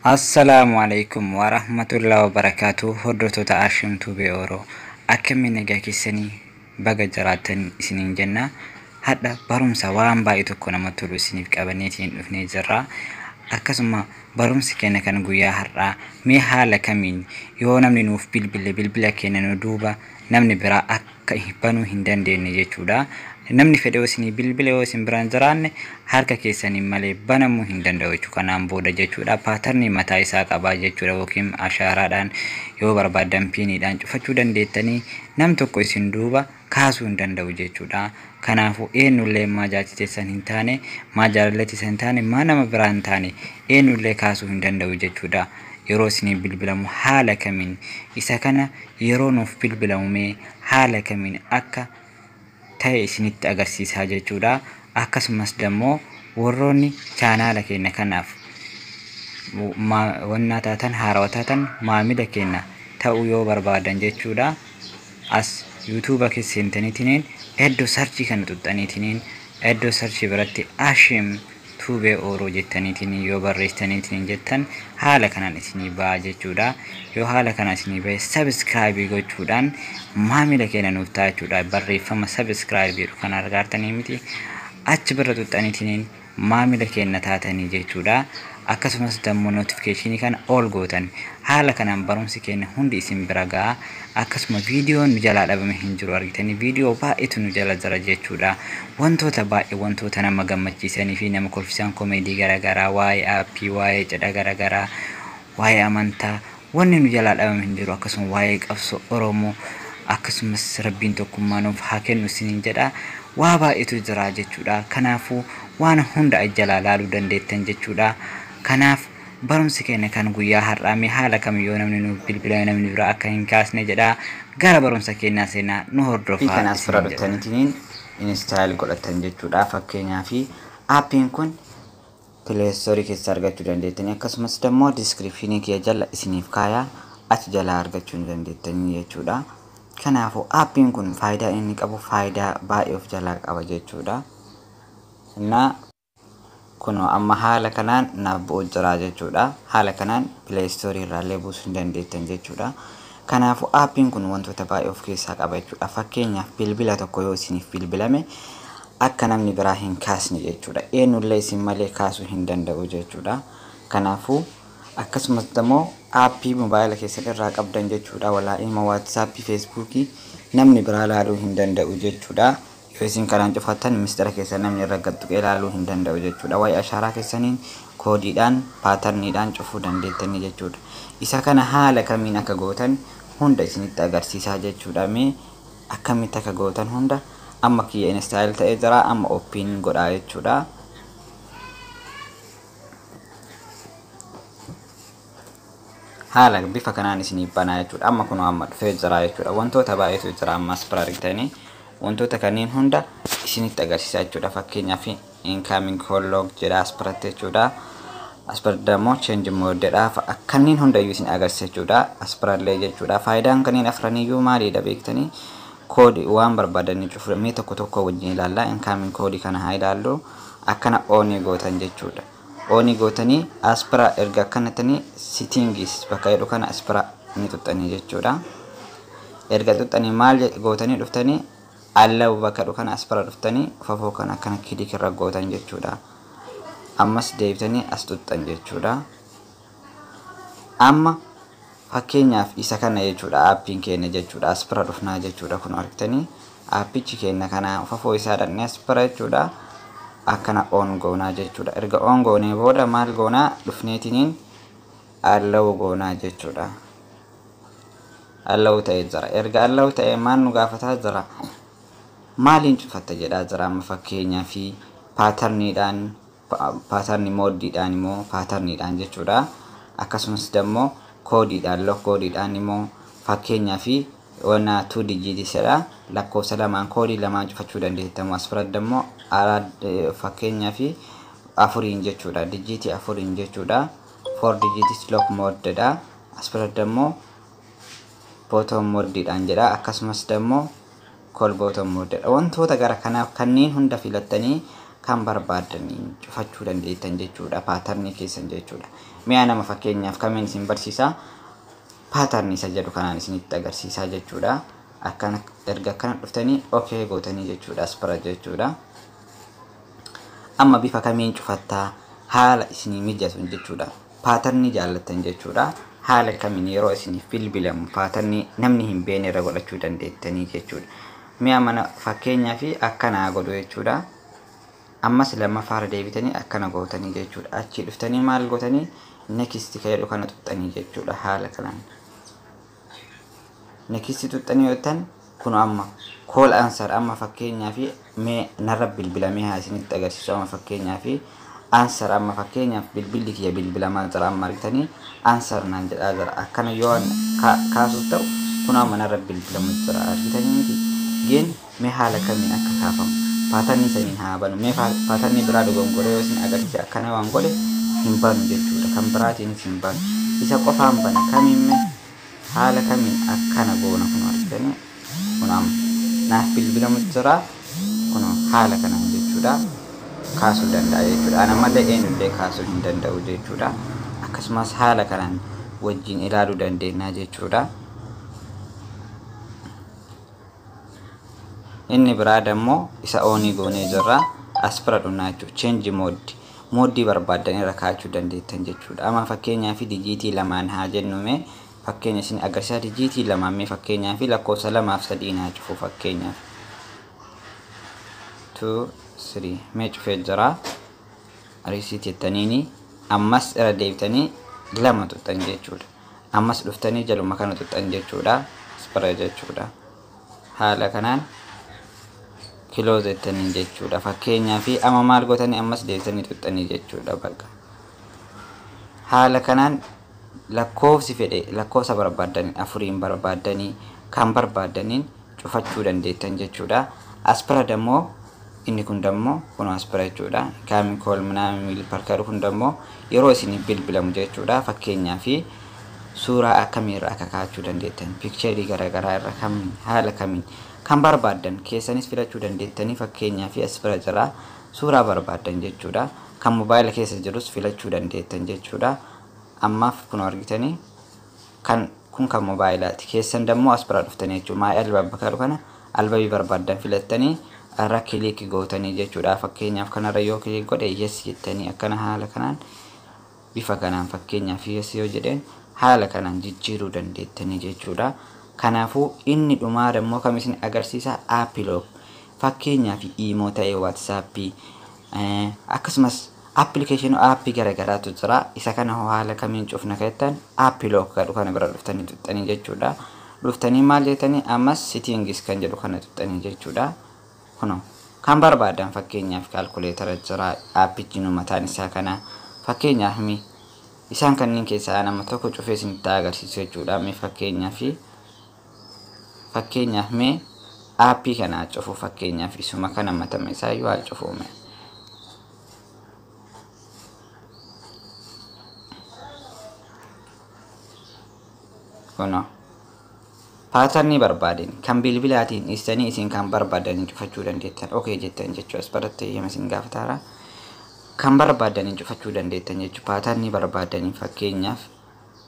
Assalaamu alaikum warahmatullahi wabarakaatuh. Hordoftoota Ashim Tube Oro, akkamiin nagaa keessanii? Baga jiraattan isiniin jenna. Hadha barumsa waan baay'ee tokko namatti tolu isiniif qabanneetiin dhufnee jirra. Akkasuma barumsi keenya kan guyyaa har'aa mee haala kamiin yoo namni nuuf bilbile bilbila keenya nu duuba namni biraa akka banuu hin dandeenye jechuudha. Namni fedhe yoo isinii bilbile, yoo isin biraan jiraanne, harka keessaniin malee banamuu hin danda'u jechuudha. Kanaan booda jechuudha pattern mataa isaa qabaa jechuudha, yookiin ashaaraadhaan, yoo barbaadan PINiidhaan cufachuu dandeettanii, nam tokko isin duuba kaasuu hin danda'u jechuudha. Kanaafuu eenyullee, maa jaartii teessan hin taane, maa jaalalleetti hin taane, maa nama biraa hin taane, eenyullee kaasuu hin danda'u jechuudha. Yeroo isinii bilbilamu haala kamiin isa kana, yeroo nuuf bilbilamu mee haala kamiin akka ta'e isinitti agarsiisaa jechuudha. Akkasumas dammoo warroonni chaanaala keenya kanaaf wannaa taatan, haarawaa taatan, maamila keenya ta'uu yoo barbaadan jechuudha. As YouTube keessa seentaniitiniin iddoo search kana tuxxaniitiniin iddoo search biratti Ashim Tube Oro jettaniitiin yoo barreessitaniitiin jettan haala kanaan isinii ba'a jechuudha. Yoo haala kanaan isinii bahe, subscribe gochuudhaan maamila keenya nuuf ta'a jechuudha. Barreeffama subscribe jedhu kana argaartanii miti, achi bira tuxxaniitiin maamila keenya taatanii jechuudha. Akkasumas dammoo notification kana ol gootan, haala kanaan barumsi keenya hundi isin bira ga'a. Akkasuma viidiyoon nu jalaa dhabame hin jiru, argitanii, viidiyoo baay'eetu nu jala jira jechuudha. Wantoota baay'ee, wantoota nama gammachiisanii fi nama kolfisan, comedy garaagaraa, waa'ee app, waa'ee cidha garaagaraa, waa'ee amantaa, wanni nu jalaa dhabame hin jiru. Akkasuma waa'ee qabsoo Oromoo, akkasumas rabbiin tokkummaa nuuf haa kennu isiniin jedha. Waa baay'eetu jira jechuudha. Kanaafuu waan hunda jalaa laaluu dandeettan jechuudha. Kanaaf barumsi keenya kan guyyaa har'aa mee haala kamiyyuu namni nuuf bilbila namni biraa akka hin kaasne jedha. Gara barumsa keenyaa seenaa, nu hordofaa. Kan as bira dhuftaniitiin install godhatan jechuudha. Fakkeenyaa fi appiin kun Play Store keessa argachuu dandeettanii, akkasumas immoo description kiyya jala isiniif kaayaa, achi jalaa argachuu ni dandeettanii jechuudha. Kanaafuu appiin kun faayidaa inni qabu faayidaa baay'ee of jalaa qaba jechuudha. Innaa kunoo amma haala kanaan naaf bu'u jira jechuudha. Haala kanaan Play Store irraallee buusuu ni dandeettan jechuudha. Kanaafuu appiin kun wantoota baay'ee of keessaa qaba jechuudha. Fakkeenyaaf bilbila tokko yoo isiniif bilbilame akka namni biraa hin kaasne jechuudha. Eenyullee isin malee kaasuu hin danda'u jechuudha. Kanaafuu akkasumas immoo app mobaayila keessan irraa qabdan jechuudha. Walaa ilma WhatsApp, Facebook namni biraa laaluu hin danda'u jechuudha. Yoo isin kanaan cufattan mistira keessan namni irra gad tuqee ilaaluu hin danda'u jechuudha. Waa'ee ashaaraa keessaniin, koodiidhaan, patterniidhaan cufuu dandeettanii jechuudha. Isa kana haala kamiin akka gootan hunda isinitti agarsiisaa jechuudha. Mee akkamitti akka gootan hunda, amma kiyya install ta'ee jira, amma open godhaa jechuudha. Haala bifa kanaan isiniif banaa jechuudha. Amma kunoo amma dhufee jira jechuudha. Wantoota baay'eetu jira, ammas bira argitanii wantoota kanneen hunda isinitti agarsiisa jechuudha. Fakkeenyaaf incoming call log jedha as biratti jechuudha. As biratti immoo change mode jedha. Kanneen hundayyuu isin agarsiisa jechuudha. As birallee jechuudha. Faayidaan kanneen afraniyyuu maalidha beektanii? Koodii waan barbaadanii cufu. Mee tokko tokko wajjin ilaalla. Incoming koodii kana haa ilaallu. Akkana on gootan jechuudha. On gootanii as bira erga akkanatanii settings bakka jedhu kana as bira ni tuxxanii jechuudha. Erga tuxxanii maal gootanii dhuftanii, allow bakka jedhu kana as bira dhuftanii fafoo kana akkana click irra gootan jechuudha. Ammas deebitanii as tuxxan jechuudha. Amma fakkeenyaaf isa kana jechuudha, appiin keenya jechuudha, as bira dhufnaa jechuudha. Kun argitanii, appichi keenya kana fafoo isaa dhaqnee as bira jechuudha. Akkana on goonaa jechuudha. Erga on goonee booda maal goonaa? Dhufneetiniin allow goonaa jechuudha. Allow ta'ee jira. Erga allow ta'ee maal nu gaafataa jira? Maaliin cufatta jedhaa jira. Amma fakkeenyaa fi patterniidhaan, pattern modeiidhaan immoo patterniidhaan jechuudha. Akkasumas immoo koodiidhaan, lock koodiidhaan immoo, fakkeenyaa fi wana two digitisidha. Lakkoofsa lamaan, koodii lamaan cufachuu dandeettamu. As biratti immoo fakkeenyaa fi afuriin jechuudha. Digit afuriin jechuudha. Four digits lock modedha. As biratti immoo button modeiidhaan jedha. Akkasumas immoo call button modedha. Wantoota gara kanaaf kanneen hunda filattanii Kan barbaaddaniin cufachuu dandeettan jechuudha. Patternii keessan jechuudha. Mi'a nama fakkeenyaaf kamiin isin barsiisaa? Patternii isa jedhu kanaan isinitti agarsiisaa jechuudha. Akkana erga akkana dhuftanii okay gootanii jechuudha, as bira jechuudha. Amma bifa kamiin cufattaa, haala isinii mijatu jechuudha. Patternii jaallattan jechuudha. Haala kamiin yeroo isiniif bilbilamu patternii namni hin beekne irra godhachuu dandeettanii jechuudha. Mi'a mana fakkeenyaa fi akkanaa godhu jechuudha. Ammas lammaffaarra deebitanii akkana gootanii jechuudha. Achii dhuftanii maal gootanii, next ka jedhu kana tuqxanii jechuudha haala kanaan. Next tuqxanii yoo ta'an, kun amma call answer, amma fakkeenyaa fi mee narra bilbilamee haa isinitti agarsiisu. Amma fakkeenyaa fi answer, amma fakkeenyaaf bilbilli kiyya bilbilamaa jira. Amma argitanii, answer naan jedhaa jira. Akkana yoo kaasuuf ta'u, kun amma narra bilbilamu jira, argitanii miti? Geen mee haala kamiin akka kaafamu patternii saniin haa banu. Mee patternii biraa dogongoree yoo isin agarsiise, akkana waan godhe hin banu jechuudha. Kan biraatiinis hin banu, isa qofaan bana. Kamiin mee haala kamiin akkana goona? Kun argitanii, kun amma naaf bilbilamu jira. Kun haala kanaan jechuudha kaasuu danda'a jechuudha. Ana malee eenyullee kaasuu hin danda'u jechuudha. Akkasumas haala kanaan wajjin ilaaluu dandeenya jechuudha. Inni biraa dammoo isa onii goonee jirra. As bira dhufnaa jechuudha. Change mode, modeii barbaaddan irra kaa'achuu dandeettan jechuudha. Amma fakkeenyaa fi digitii lamaan haa jennume, fakkeenya isin agarsiisa. Digitii lamaan, mee fakkeenyaa fi lakkoofsa lamaaf sadiin haa cufu fakkeenyaaf. 2 3, mee cufee jira. Reset jettaniini ammas irra deebitanii lama tuxxan jechuudha. Ammas dhuftanii jaluma kana tuxxan jechuudha. As bira jechuudha. Haala kanaan close jettanii jechuudha. Fakkeenyaa fi amma maal gootanii, ammas deebitanii tuxxanii jechuudha bakka. Haala kanaan lakkoofsi fedhe, lakkoofsa barbaaddanii, afuriin barbaaddanii, kan barbaaddaniin cufachuu dandeettan jechuudha. As bira dammoo inni kun dammoo kun as bira jechuudha. Incoming call ምናምን parkaru kun dammoo yeroo isin bilbilamu jechuudha. Fakkeenyaa fi suuraa akkamiirra akka kaa'achuu dandeettan, pictureii garaagaraa irra kamiin, haala kamiin kan barbaaddan keessanis filachuu dandeettanii. Fakkeenyaa fi as bira jira, suuraa barbaaddan jechuudha. Kan mobaayila keessa jirus filachuu dandeettan jechuudha. Ammaaf kun argitanii, kan kun kan mobaayilaati. Keessan dammoo as bira dhuftanii jechuudha. My album bakka kana albumii barbaaddan filattanii irra click gootanii jechuudha. Fakkeenyaaf kanarra yoo click godhe, yes jettanii akkana haala kanaan, bifa kanaan, fakkeenyaaf yes yoo jedheen, haala kanaan jijjiiruu dandeettanii jechuudha. Kanaafuu inni dhumaa dammoo kam isin agarsiisa? App lock. Fakkeenyaaf imo ta'ee, WhatsAppii, akkasumas applicationii appii garaagaraatu jira. Isa kana haala kamiin cufna jettan, app lock jedhu kana bira dhuftanii tuxxanii jechuudha. Dhuftanii maal jettanii, ammas settings kan jedhu kana tuxxanii jechuudha. Kunoo kan barbaadan, fakkeenyaaf calculatora jira, appichi nu mataan isaa kana. Fakkeenyaaf mi isaan kanneen keessaa nama tokko cufee isinitti agarsiisu jechuudha. Mee fakkeenyaaf mee appii kana cufu, fakkeenyaaf isuma kana matama isaa iyyuu haa cufume. Kunoo patternii barbaadeen kan bilbilaatiin dhiistanii isin kan barbaadanii cufachuu dandeettan. Okay jettan jechuu, as biratti eeyyama isin gaafataara. Kan barbaadanii cufachuu dandeettan jechuu, patternii barbaadanii. Fakkeenyaaf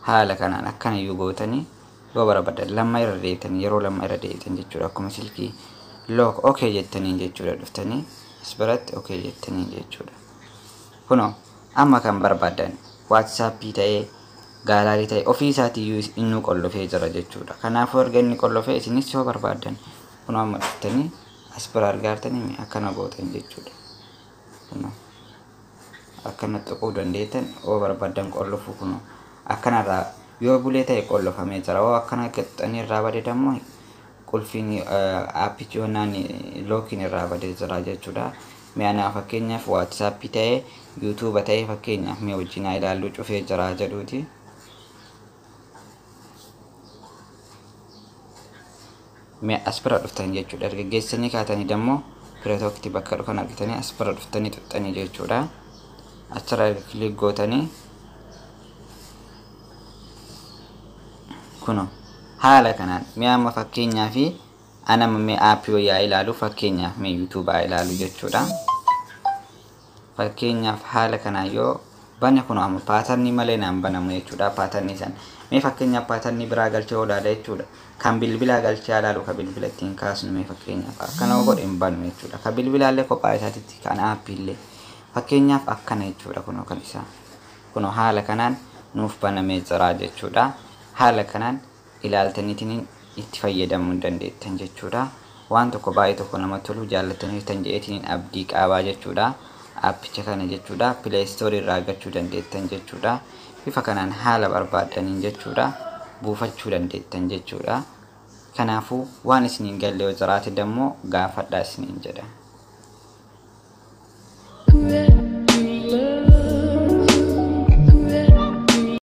haala kanaan akkanayyuu gootanii yoo barbaadan, lama irra deebitan, yeroo lama irra deebitan jechuudha. Akkuma silkii lock, okay jettaniin jechuudha. Dhuftanii as biratti okay jettaniin jechuudha. Kunoo amma kan barbaadan, WhatsAppii ta'ee, gallery ta'e, ofii isaatiiyyuu innuu qollofee jira jechuudha. Kanaafuu erga inni qollofee, isinis yoo barbaadan, kunoo amma dhuftanii as bira argaartanii akkana gootan jechuudha. Kunoo akkana tuquu dandeettan yoo barbaadan qollofuu. Kunoo akkanarraa yoo bulee ta'e qollofamee jira. Yoo akkana qixxanii irraa bade dammoo, qulfiin appichi yookaan lockiin irraa badee jira jechuudha. Mi'a fakkeenyaaf WhatsAppii ta'ee, YouTubea ta'ee, fakkeenyaaf mi'a wajjin haa ilaallu, cufee jira jedhuuti. Mi'a as bira dhuftan jechuudha. Erga geessanii kaatanii dammoo protect bakka dhufan argitanii as bira dhuftanii tuxxanii jechuudha. Achirra erga click gootanii, kunoo haala kanaan mi'a amma fakkeenyaa fi anama mee appii wayyaa ilaalu, fakkeenyaaf mee YouTubea ilaalu jechuudha. Fakkeenyaaf haala kanaan yoo bane, kun amma pattern malee naan banamu jechuudha. Pattern san mee fakkeenyaaf pattern biraa galchee yoo ilaala jechuudha. Kan bilbilaa galchee ilaalu, kan bilbila ittiin kaasnu, mee fakkeenyaaf akkana godhe hin banu jechuudha. Kan bilbilaallee kophaa isaatitti, kan aappiillee fakkeenyaaf akkana jechuudha. Kunoo kan isaa kunoo haala kanaan nuuf banamee jira jechuudha. Haala kanaan ilaaltaniitiin itti fayyadamuu dandeettan jechuudha. Waan tokko baay'ee tokko namatti tolu jaallataniirtan jedheetiin abdii qabaa jechuudha. Aappicha kana jechuudha Play Store irraa argachuu dandeettan jechuudha. Bifa kanaan haala barbaaddaniin jechuudha buufachuu dandeettan jechuudha. Kanaafuu waan isiniin galle yoo jiraate dammoo gaafadhaa isiniin jedha.